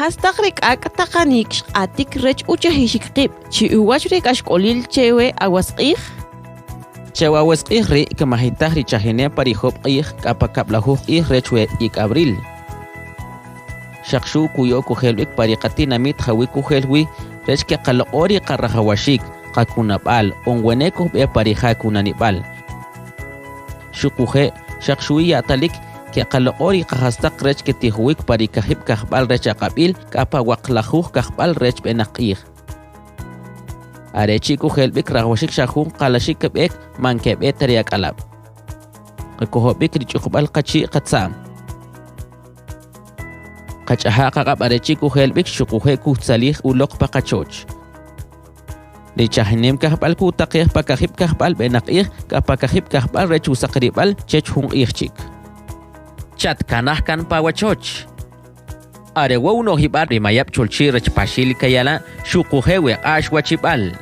Jas taq ri k'ak' taqanik xq'atik rech uchajixik qib' chi uwach ri k'axk'olil che we awas q'ij? Che we awas q'ij ri' kmajitaj ri chajinem pa ri job' q'ij k'a pa kab'lajuj q'ij rech we ik' abril. Xaq xu' kuya'o kujel b'ik pa ri qatinamit jawi' kujel wi rech keqaloq'o ri qarajawaxik, qakunab'al on wene kujb'e pa ri ja kunanib'al. Xuquje', xaq xuwi ya'talik keqaloq'o ri qajastaq rech ketijowik pa ri kajib' kajb'al rech aq'ab'il k'a pa waqlajuj kajb'al rech b'enaq q'ij. Are chi' kujel b'ik rajwaxik xa jun qalaxik kb'ek man keb'e ta ri ak'alab'. Qakojob'ik ri ch'uqb'al qachi' qatza'm. Qach'aja' qaq'ab' are chi' kujel b'ik xuquje' kujtzalij uloq pa qachoch. Ri chajinem kajb'al ku'taqej pa kajib' kajb'al b'enaq q'ij k'a pa kajib' kajb'al rech usaqirib'al chech jun q'ij chik. Chatkanaj kan pa wachoch. Are wa' uno'jib'al ri mayab' cholchi' rech Paxil Kayala' xuquje' we k'ax wachib'al.